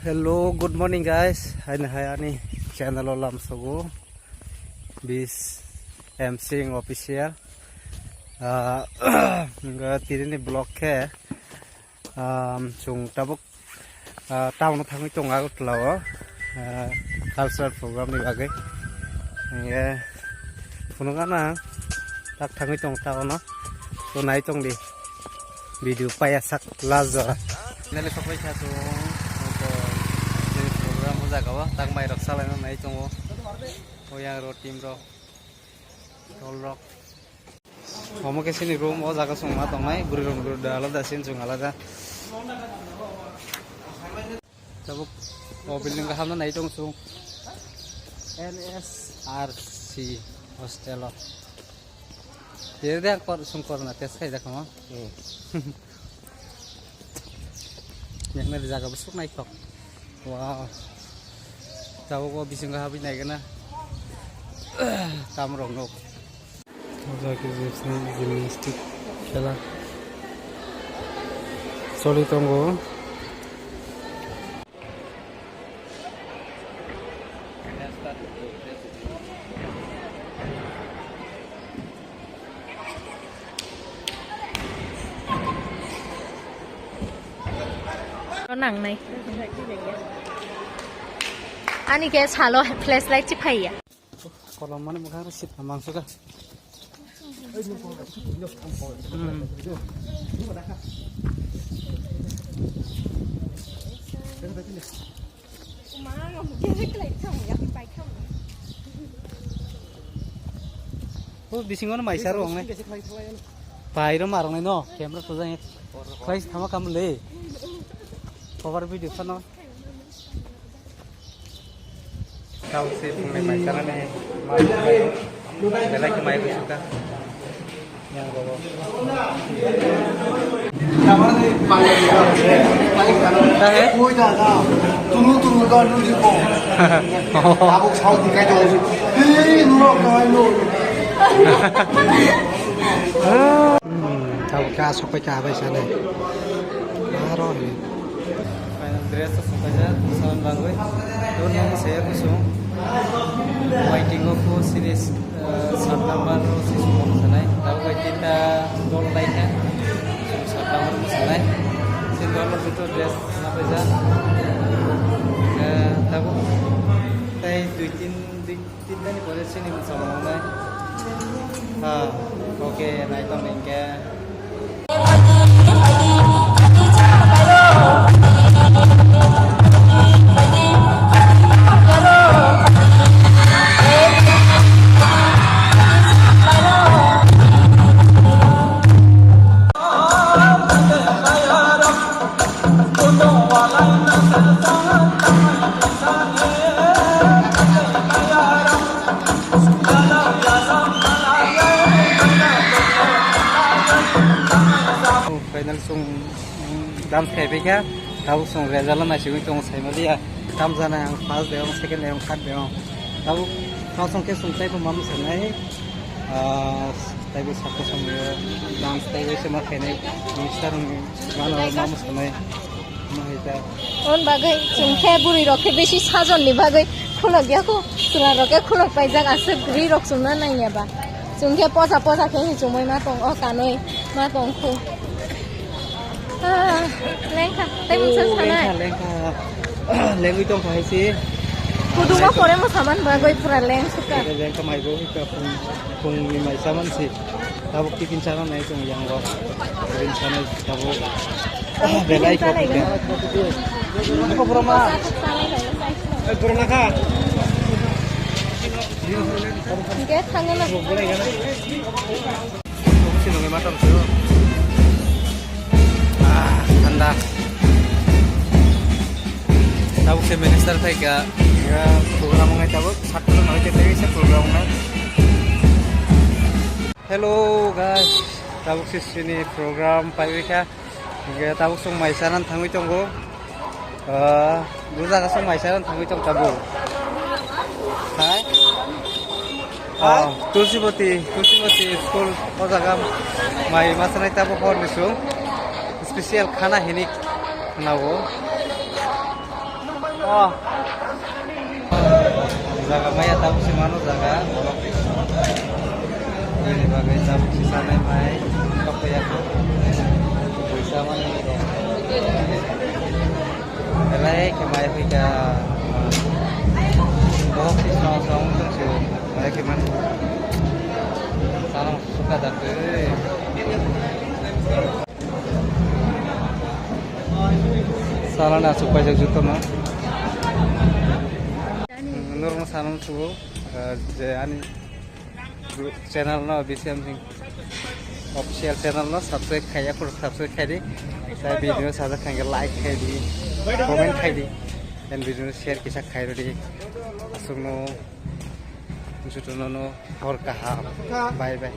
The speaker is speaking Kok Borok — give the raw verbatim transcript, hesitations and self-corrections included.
Hello, good morning guys. Haino hai ani channel o lamsogo. Bis M Singh Official. Ah, wngkha tini ni vlog khe, um, chwng tabuk, ah, town o thangwi tongo Agartala o, ah, cultural program ni bagwi. Hingke phunukgana tak thangwi tongo town o. To nai tong di. Video paya sak last jora. Nele sopai kha chwng, to, je program o jaga o tak mai rok salaina nai tongo. O yang ro team ro. Tol rok. Omo khe chini room, o jaga chwng ma tongnai, bwrwi rok, bwrwi rok alada, chini chwng alada. Tabuk o building kaham no nai tong chwng. N S R C hostel o. Tei de kor, chwng corona test khai jakha mo. Hmm. Yang nari jaga busuk naithok. Wow. Tabuk o bisingo habwi naigana. Tam rok nuk. O jaga khe gymnastic khela choli tongo. Nangnai. Ani khe salo flashlight chi phaiya. Kolom mani mokang sip mangso ka. Hmm. O bisingo no maisa rok nai. Pai ro marok nai no camera to jang. Khlai thama kam le. Cover video phano. Tau se phungnai mai chana ne, belai khe mai busuka. Yang gogo. Tahe? Tunu tunu da nuri ko. Abo sao dikai do. Hei, nuro kai lo. Hmm, tau ka sok pai ka bai sane. Aro he. Final dress to sokajak, saban bagwi. Don nang saya kusung. Waiting of series, eh, sat number ro si sumok sanai. Tau bai tinta dol lai kha. Sat number mo sanai. Sin dol mo duto dress na paja. Eh, tabo. Tai dui tin, dui tin dani pore sini mo sama nai. Ha, oke, nai tong ding ke. Final song dance khai phaikha, tabuk song result o naisigwi tongo, saimaliya. Tam jana ang first de ong, second de ong, third de ong. Tabuk first song khe song taibo ma mwsanai, ah, taibo sakko song dance taibo se ma khainai, minister rok ni. Mano, mamo sanai. Mo hai ta. On bagwi chwng khe bwrwi rok khe bisi sajon ni bagwi khulok ya kho. Chwla rok khe khulok paijak aswk ri rok chwngna nangya ba. Chwng khe posa posa khe hi chumui ma tong o kanwi ma tong khu. Ah, lengkha, tei mungsa sanai. Lengkha, lengkha. Lengwi tong phai si. Kudumo pore mo saman bagwi pura leng suka. Lengkha mai bo ka phung, phung ni mai saman si. Tabuk tiffin chana nai chwng yang rok. Tiffin chana tabuk. Belai ko. Ko boroma. Boroma ka. Hingke thangna. Sini ngai matam sini. Ah, thanda. Tabuk se minister thaika. Ya, program ngai tabuk. Satro ngai thaika se program ngai. Hello guys, tabuk se sini program paiwi kha. Hingke tabuk song mai sanan thangwi tongo. Ah, buja ka song mai sanan thangwi tong tabuk. Hai? Ah, Tulsibati, Tulsibati school o jaga mai masanai tabuk hor ni song. Special khana hinik khnawo. Jaga maya tabuk se mano jaga. Ini bagai tabuk se sanai mai. Kok ya. Bisa mana ini dong. Belai ke mai hui ka. Bohok si song song song si. Mai ke mana. Sarong suka dak. Salani aswk paijak jotono. Norokno sana muchungo, ah, je ani channel no B C M Singh official channel no subscribe khaiya, phuru subscribe khaidi. Tai video sajak khankhe like khaidi, comment khaidi, and video share kisa khairodi. Aswkno jotono no hor kaham. Bye bye.